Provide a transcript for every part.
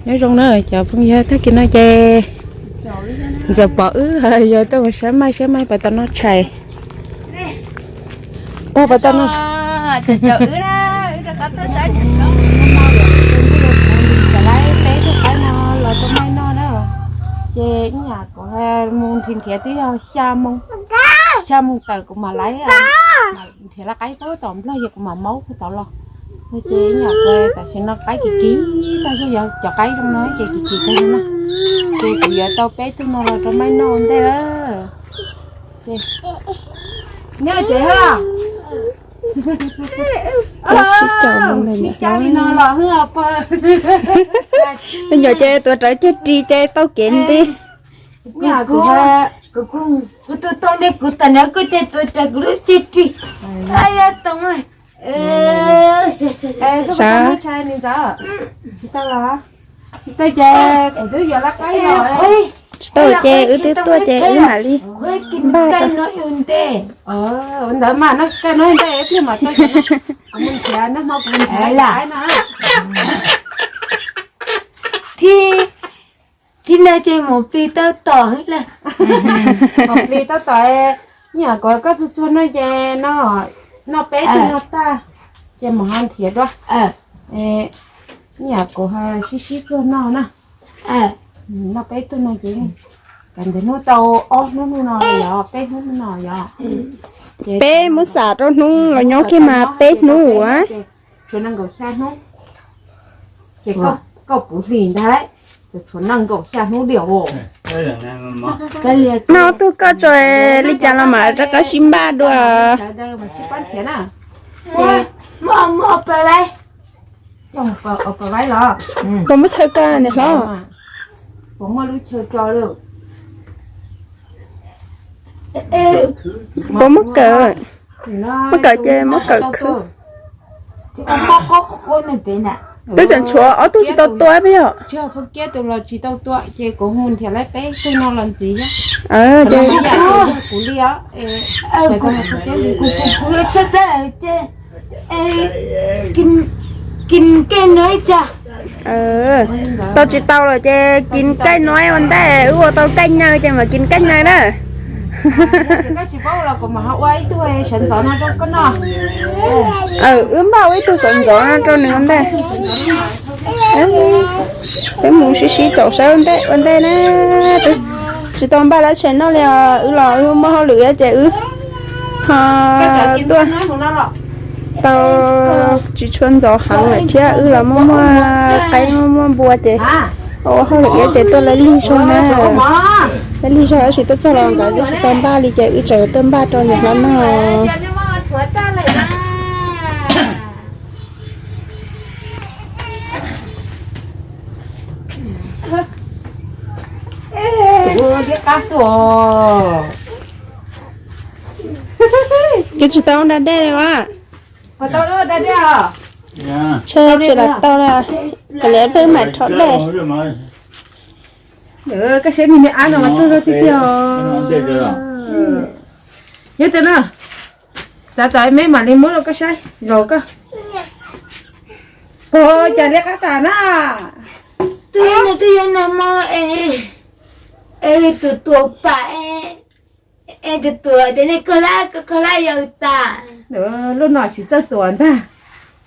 Nyob zoo na cov phooj ywg, tag kis no ces ntxawm pom wb yog tuaj mus saib maij, saib maij puas tau noj tshais. Ua puas tau noj. Ces ib yam kuv mus nrhiav nrhiav twb yog xya moos, xya moos tawm kuv mam laiv, nrhiav laj qaib pab tom nplog yog kuv mam maub pag tod los. Ces ib yam kuv tam sim no qaib kis kis tag zog, yog cov qaib zoo no ces kis kis tag zog na. Ces kuv yuav tau peb tug no los rau maij noj ua ntej lawm. Nyob tsev hos. Sib caum mus ntawm niam hlob li no los hwj os pog. Nyom ces tuav rawv cag ris ces tau kev nti. Kuv tus tau nti kuv tam no kuj ces tuav rawv kuv lub cag ris. Tsis tau los? Tsis tau ces kuv twb yuav laj qaib los. Tsis tau ces wb twb tuaj ces wb mam li npaj tau. Ua ntawd mas noj kawg no ntej ib pliag mas tau. Kuv mus nrhiav, nag hmo kuv mus nrhiav laj qaib no. Thib no ces mus plig tau tom xwb lawm. Mus plig tau tom, ib yam kuv koj txuag txuag no ces noj peb tug no tag ces mam ho nrhiav dua. Ib yam kuv sib sib txuag noj na. Noj peb tug no ces kav ntawd hnub tau ob hnub hnub no yog peb hnub hnub no yog. Peb muab xam rau hnub los nyob kiag mas peb hnub ua. Tshuav nees nkaum xya hnub. Ces koj puv hlis ntag, tshuav nees nkaum xya hnub diam. No tug koj tso li cas los mam rov qab sib npaj dua. Puas muab chaw koj niam hlob? Puas muab lub chaw tso lawm? Puas muab kawm? Muab kawm ces muab kawm khwb. Twb tseem tshuav ob tug tsis tau tua peb yog. Tsis yog, kiab tus los tsis tau tua ces kuv hu nrhiav lawv peb tug no los ntxiv. Kuv li os. Kuv kuv kuv txhawb plab lawm ces kis kej no ib tsa. Tau tsis tau lawm ces kis kej no ua ntej, wb ua tau kej nyaw ces mam kis kej nyaw na. Koj tsis paub los kuv mam ho ua ib tug sawv ntxov no rau koj noj. Wb npaj ua ib tug sawv ntxov no rau nws ua ntej. Peb mus sib sib caum saib ua ntej ua ntej na. Twb tsis tau npaj lab tshais noj li os, wb los wb muaj hauj lwm ces wb ho tuaj tau tsis tshua ntxov heev lawm thiab, wb los muaj muaj qaib muaj muaj npua ces ua hauj lwm ces tuaj lawv lig zog na. Lawv lig zog tab sis tuaj txog los nkawd twb tsis tau npaj li ces wb tseem tuaj npaj rau niam hlob noj. Twb tsis tau da dej li as. Tshe tsis lam tau li, kav liam pheej mam rho dej. Koj saib me me ab no mas tuag zog tiag tiag. Nyob tau no, txav txav me mam li muab rau koj saib zaum koj. Pog cas li qab tas na. Twb no twb yog nag hmo es tus tuam pam es tus tuam tias nej khaws lab, khaws lab yawg tas. Lub no tsis txawj tuam ntag.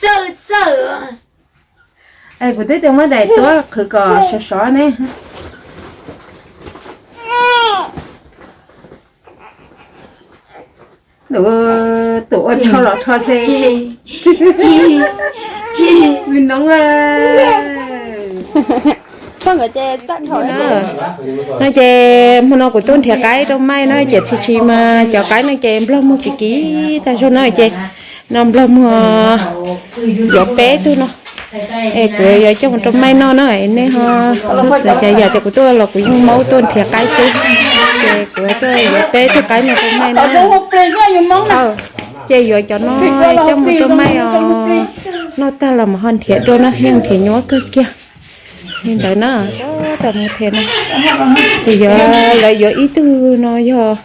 Txawj txawj. Es kuv twb tau muab daim tuab qhwv kom sov sov ne. Tuam ua rho los rho hle. Me noob, koj nkawd ces txawj dhau. No ces hmo no kuv tuaj nrhiav qaib rau Maij no ces tsis tsis mas cov qaib no ces nplog muag kim kim tag zog no ces no nplog muag yuav peb tug no. Es kuv yuav coj mus rau Maij noj na, nej ho xav cas yam tias kuv tuaj los kuv yeej maub tuaj nrhiav qaib xwb. Ces kuv tuaj yuav peb tug qaib no rau Maij na. Ces yuav cov no coj mus rau Maij os, noj tag los mus ho nrhiav dua na, yeej nrhiav nyuaj kawg kiag. Li ntawd na, tam mus thiab na. Ces yuav, lawv yuav ib tug no yog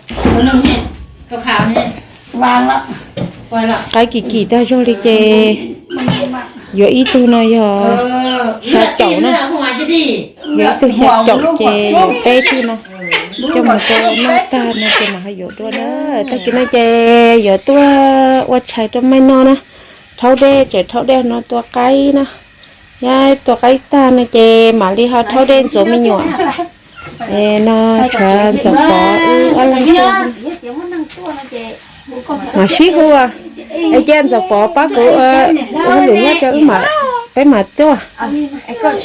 qaib kim kim tag zog li ces yuav ib tug no yog xya caum na. Yuav ib tug xya caum ces yuav peb tug no, coj mus rau noj tag no ces mam ho yuav dua na. Tag kis no ces yuav tuaj ua tshais rau Maiv noj na. Rhaub dej, tseem rhaub dej no tua qaib na. Yog tua qaib tag no ces mam li ho rhaub dej ntxuav me nyuam. No tshuav Ntxoov Pov wb ob leeg tuaj. Mam sib hu, es cia Ntxoov Pov pab kuv ua hauj lwm thiab, peb mam tuaj. Koj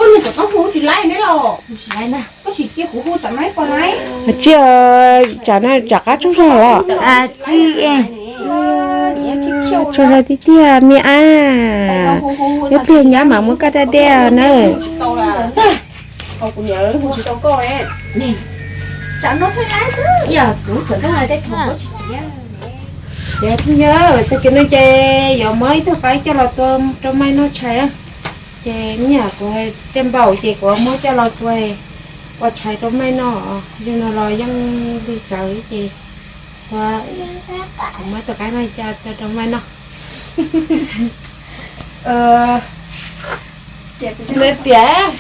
niag Ntxoov Tooj hu tsis laib ne los? Koj tsis cia kuv hu tsam no ib pog laib. Tsis, tsam no tsam qab tsaug zog los? Tsaug zog tiag tiag me ab. Ib pliag nyab mam muab koj da dej na. Ces tag kis no ces yuav muab ib tug qaib coj los tua rau Maiv noj tshais. Ces me nyuam kuv tej npaum ces kuv muab coj los tua ua tshais rau Maiv noj. Zoo no los yeej lig tsawv ces kuv muab tus qaib no coj tua rau Maiv noj. Tias,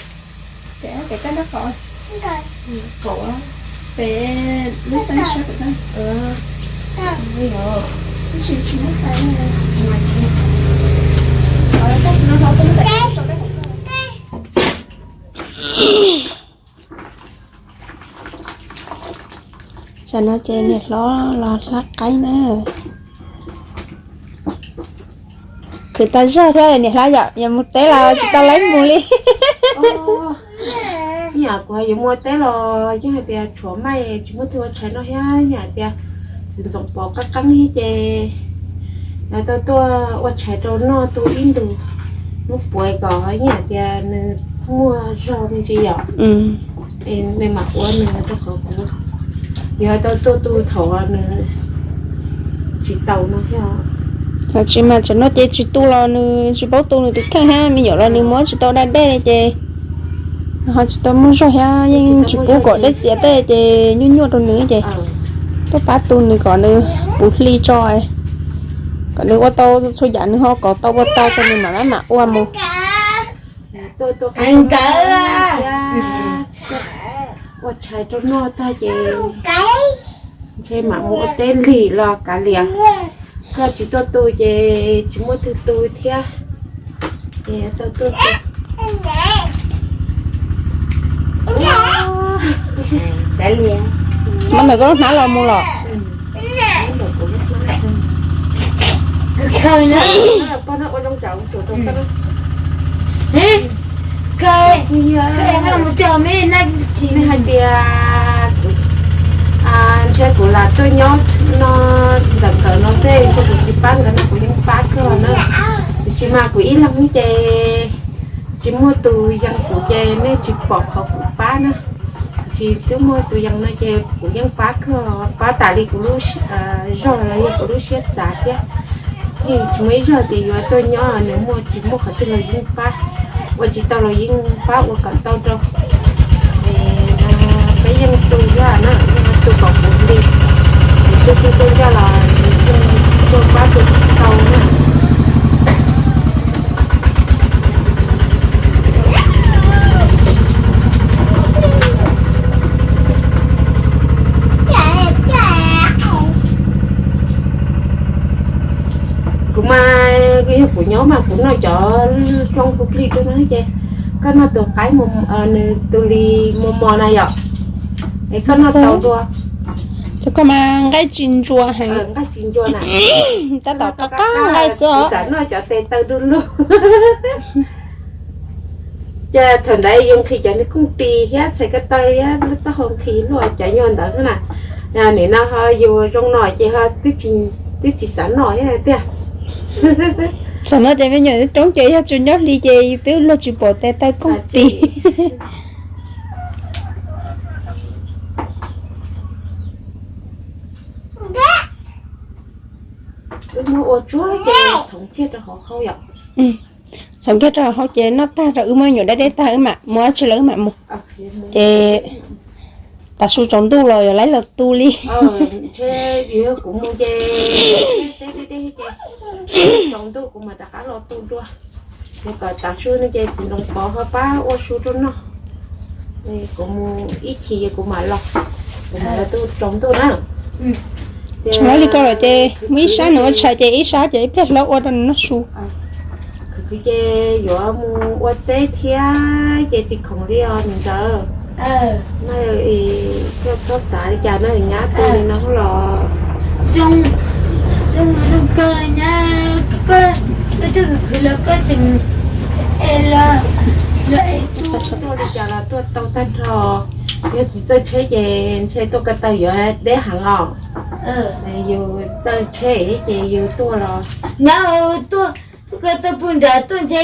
tsam no ces niam hlob los hlab qaib na. Khwv tas zog thiab niam hlob yom, yuav mus teb los tsis tau laib mus li. Yam kuv yuav mus teb los yeej hais tias tshuav Maiv tsis muaj tug ua tshais noj thiab, yam tias txiv Ntxoov Pov qab qeeb thiab ces tau tuaj ua tshais rau noj tu ib ntus, hnub puav kom yam tias nws muaj zog me ntsis yom. Nws mam ua nws rau qhov kuv yuav tau tuaj tu thaum nws tsis tau no thiab. Tsis mas tsam no ces tsis tu los nws tsis paub tu nws tus kheej thiab, me nyuam los nws muab tsis tau da dej li ces ho tsis tau muaj zog thiab, yeej tsis pub kom dej txias tej ces nyuaj nyuaj rau nws ces tuaj pab tu nws kom nws puv hli tso, kom nws ua tau txhua yam nws ho kov tau ua tau tso nws mam maj mam ua mus. Ua tshais rau noj tag ces ntshe mam mus ua teb lig los kav liam. Koj tsis tuaj tu ces tsis muaj twg tu thiab. Ces tau tuaj tu. Mas ntawm koj lub hnab los mus los? Hais tias ntshe kuv lam tuaj nyob no ntawm nkawd no xwb, ntshe kuv tsis pab nkawd no kuv yeej pab kawg na. Tiam sis mas kuv ib leeg ces tsis muaj tus yees kuv ces nej tsis pom qhov kuv pab na. Tiam sis twb muaj tus yees no ces kuv yeej pab kawg, pab tas li kuv lub zog los yog kuv lub siab xav thiab. Yeej tsis muaj ib zaug tias yuav tuaj nyob nws muaj tsis muaj qhov twg los yeej pab, ua tsis tau los yeej pab ua kom tau rau. Peb yeej tu thiab na, yeej tu kom puv hli, tu tu tu ncaj los yeej tuaj pab tu tau na. Kuv mas yog kuv nyob mas kuv noj cov plooj pub plig rau no ces koj noj tus qaib, nws tus li mos mos na yom. Es koj noj tau dua. Koj mas nqaij tsis ntsuas heev. Nqaij tsis ntsuas na. Tab tom qab qab nqaij xwb os. Noj cov tes taw du lug. Ces thaum ntawd yus nqhis cov nws kooj tis thiab txhais ko taw thiab lub taub hau nqhis luaj cov nyuag ntawd xwb na. Nim no ho yus zoo no ces ho twb tsis xav noj thiab tiag. Thaum no ces me nyuam coob ces yog tsis nyob hli ces yus twb luag tsis pom tes taw kooj tis. Wb muab ua tsuag ces txhoov kiag rau hauv hauv yom. Txhoov kiag rau hauv ces noj tag rau wb muab nyuam deb deb tag wb mam mus, tsis los wb mam mus. Ces tav su tsaus ntuj los yuav laib los tu li. Kuv mus ces tsaus ntuj kuv mam rov qab los tu dua. Ces kom tav su no ces txiv Ntxoov Pov ho pab ua su rau noj. Kuv mus ib chim kuv mam los, kuv mam los tu tsaus ntuj na. Tsis muaj li ko lawm ces muaj ib sab nws ua tshais ces ib sab ces ib pliag hlob ua rau nws noj su. Khwv khwv ces yuav mus ua teb thiab ces tsis khoom li os niam ntawd. Txhob xav li cas na, nyab tu li no los zoo, zoo kawg nyab, koj, koj twb khwv khwv los koj tseem es los, los es tu, tuaj li cas los tuaj tau tag nrho. Yog tsis txawj tsheb ces ntshe tuaj ko taw yuav deb heev os. Yus txawj tsheb ces yus tuaj los nyab tuaj, tuaj ko taw puag nram tuaj ntshe,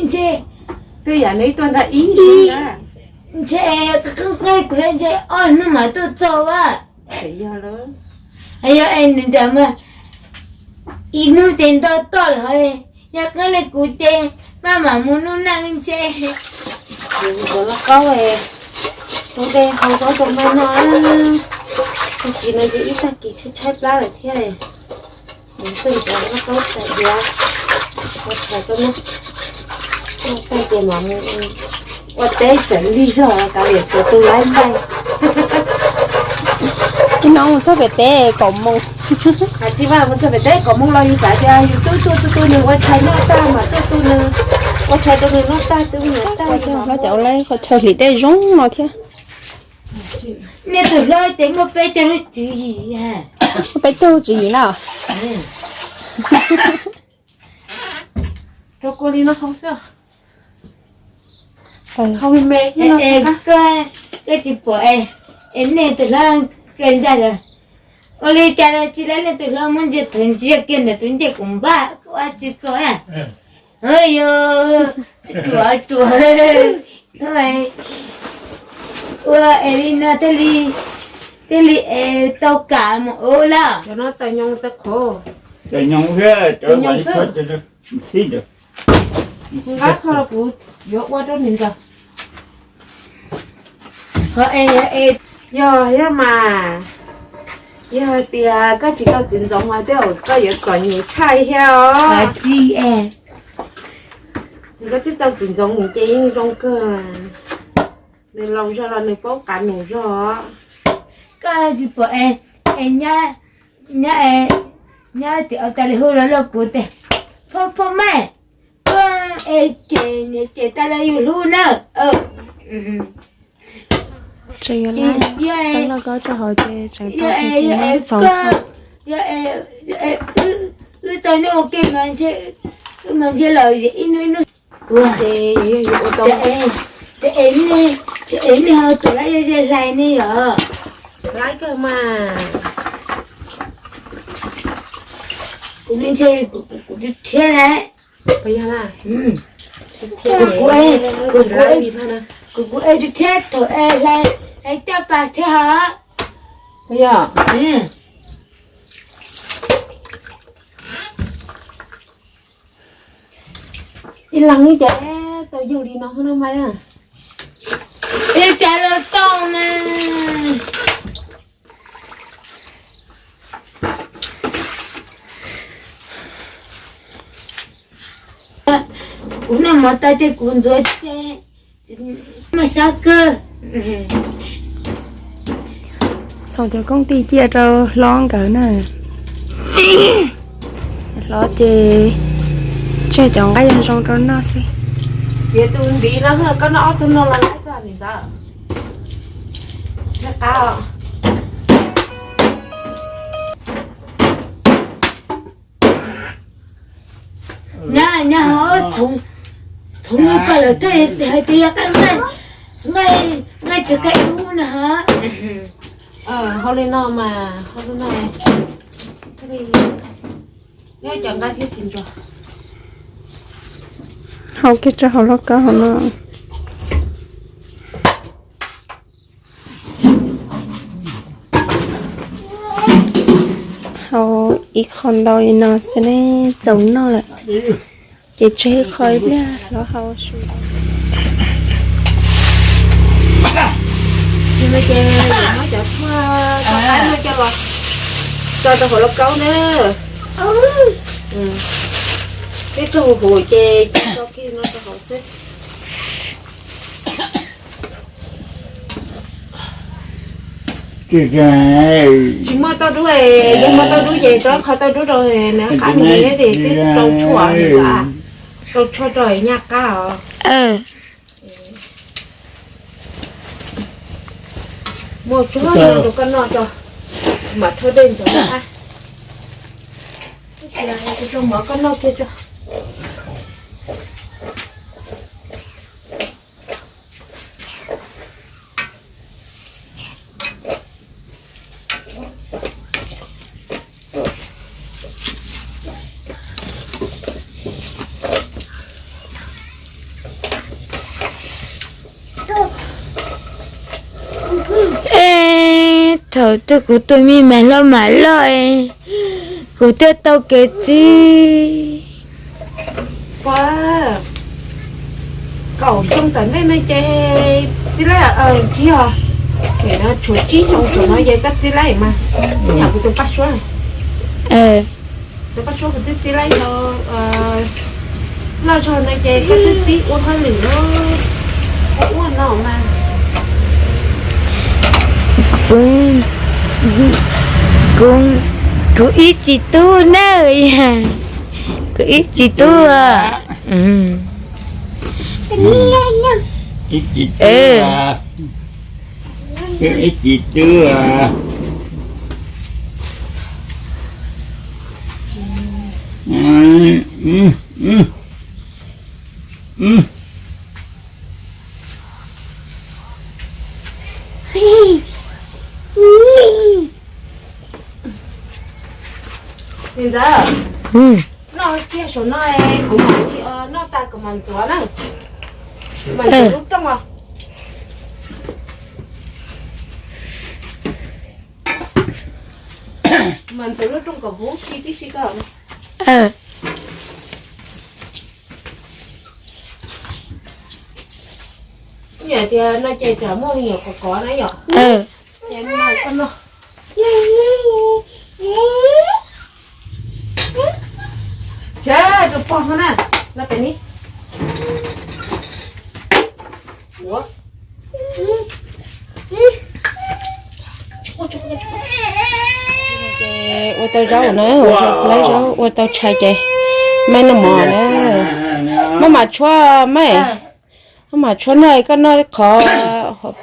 ntshe twb yam li tuaj ntag ib, ntshe qeeb qeeb kuv ntshe ob hnub mas tuaj txog a. Yog es nws nram mas ib hnub ces nto toj lawm, yog qeeb li kuv ces maj mam mus noj naj ntshe. Kuv loj qaub, rau dej hau zaub rau maj noj. Tag kis no ces ib tag kis tshaib tshaib plab lawm thiab. Nws txawj nrhiav loj qaub txais diav, ua tshais rau noj. Noj tag ces mam mus ua teb tseem lig zog kav liam tus tu laib npaij. Ib hnub mus txog pem teb kaum moos. Hais tsis vaj mus txog pem teb kaum moos los yus xav tias yus twb tuaj tu tu nws ua tshais noj tag mas tuaj tu nws ua tshais rau nws noj tag twb mus tag. Hlob cov ua laib qhov chaw hlis dej zoo no thiab. Nej tus hlob ces muaj peb caug lub tswv yim. Muaj peb caug tswv yim na. Rau kua li no hau xwb. Hau me me thiab no. Koj, koj tsis pom es, es nej tus hlob kawg ntag lawm. Ua li cas los tsis lawv nej tus hlob muab ntsia thawv ntsia kiag ntawm tus ncej kuv npaj ua tsis txog na. Yog ruam ruam, ua es li no thiaj li, thiaj li es tau kam mus ua lawm. Cov no tawm nyoos tawm qhuav. Tawm nyoos thiab cov xwb. Nqab kho los kuv yuav ua rau nws ntag. Ho es, yog thiab mas, yog hais tias koj tsis tau txiv ntxoov mas tej zaum koj yuav txom nyem tshaj thiab os. Koj twb tau txiv ntxoov ces yeej zoo kawg. Nws laus zog los nws paub qab nus zog. Koj tsis pom es, es nyab, nyab, nyab tias ua tas li hu los loj kuv tias, phauj, phauj maj, koj es ces niam ces tas los yus hlub na. Tseem yuav laj loj koj rau hauv ces tseem tau txhoov. Yog es wb tau nyob ua ke mas ntshe, wb mas ntshe los ib hnub ib hnub. Ua, ces yog yuav ua tau, ces es, ces es nej ho tus laib ze hlais ne yom? Laib kawg mas. Kuv ntshe kuv thiab lawm. Kuv, kuv, kuv, kuv es thiab thaum es hlais, hlais caj pas thiab hos. Yog. Ib leeg ib ce tau yug li no no mas. Ib ce los tau mas. Kuv noj mov tas ces kuv ntxuav ces mas xav kawg. Txhoov cov kooj tis cia rau hlob nkawd na. Hlob ces tseg cov nqaij zoo zoo rau noj xwb. Ces tus ntiv no koj noj ob tug no los laib koj nim ntawd. Qab os. Nyab, nyab ho, thoov li ko lawm thiaj hais tias yog nqaij, nqaij tsis qe dub na ho. Hau li no mas, hau li no. Nyob cov nqaij thiab tsis nrog. Hau kiag rau hauv lauj kaub hauv no. Hau ib qho ntau li no xwb ne, txaus noj lawm. Ces tseg qho ib pliag los hau su. Ces muab cov tshuaj tau qaib no coj los tso rau hauv lauj kaub na. Ib tug huv ces tso kiag no rau hauv xwb. Tsis muaj tauj dub, yog muaj tauj dub ces rov qhov tauj dub rau nws qab nws ces twb rau tshuaj nws a, rau tshuaj rau nyaj qab os. Muaj tsuag no rau koj noj tso, mam rhaub dej ntxuav qab. Ib pliag kuv rau mov koj noj kiag tso. Es thaum twg kuv tus me mas loj mas loj es kuv thiaj tau kev txib. Kaum xyoo tom ntej no ces txib laib, tsis yog, nim no tshuav tsib xyoo thaum no ces koj txib laib mas, yog kuv tus paj suab, tus paj suab kuv twb txib laib tau, loj zog no ces koj twb txib ua hauj lwm ua ua no mas. Kuv, kuv, kuv ib txiv tub na, kuv ib txiv tub. Ib txiv tub, ib txiv tub. Ntxawm, noj kiag saum no, kuv mam li noj tas kuv mam ntxuav na. Mam ntxuav lub rooj os. Mas ntxuav lub rooj kom huv si tib si koj. Yog tias no ces tsam muaj me nyuam kov kov na yom. Ces no koj noj. Ces tus pog no na, no pem ni. Ua tau zaub na, ua tau tshais ces maj noj mov na. Maj mam tshuab, maj mam tshuab noj, koj noj qhov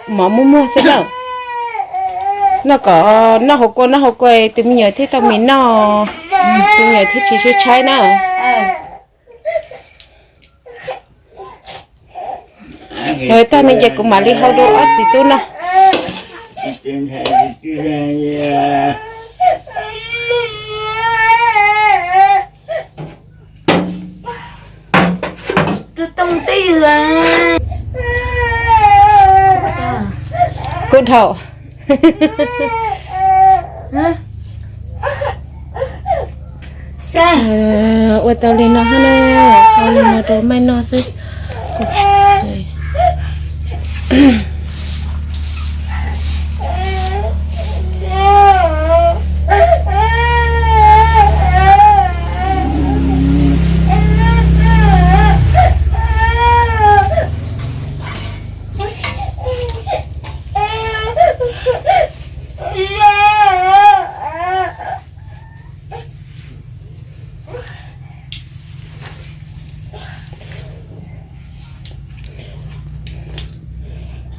mov muag muag xwb na. Noj kom noj hauv kua noj hauv kua, tus me nyuam thiaj tau mis noj, tus me nyuam thiaj tsis tshaib tshaib na. Tag no ces kuv mam li hau rau ob txiv tub noj. Kuv dhau. Ua tau li no hab na, ua li no rau maj noj xwb.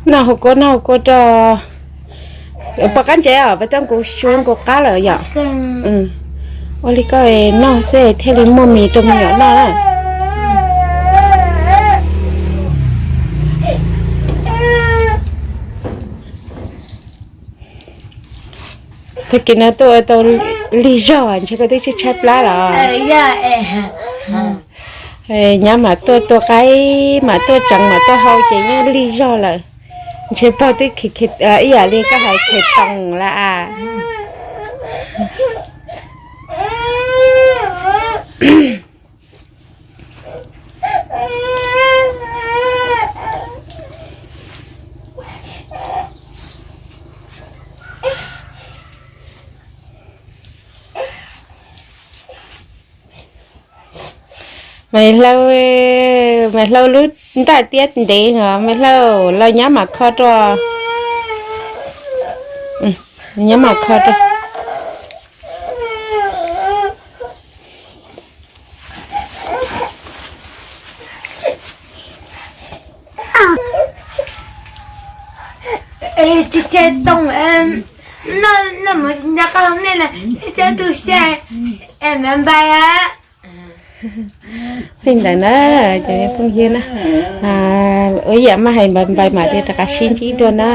Noj hauv kua noj hauv kua rau. Pom qab ntsev os, pab txob kuv xyu kuv qab lawm yom. Ua li koj noj xwb thiaj li muaj mis rau me nyuam noj na. Tag kis no tuaj ua tau lig zog, ntshe koj twb tshaib tshaib plab los? Nyab mam tuaj tua qaib, mam tuaj tseev, mam tuaj hau ces yeej lig zog lawm. Ntshe pog twb ib yam li koj hais khes toos lawm as. Maiv Hlau, Maiv Hlau lub ntaj tiab ntev os, Maiv Hlau los nyob mam kho rau. Nyob mam kho rau. Tsis tshua tau, noj mov tsis nco qab hauv nej na, tsis tshua tu siab, es npaj npaj a. Pheej ntawd na, cov phooj ywg na, ua yam maj hais npaj npaj mam li rov qab sib ntsib dua na.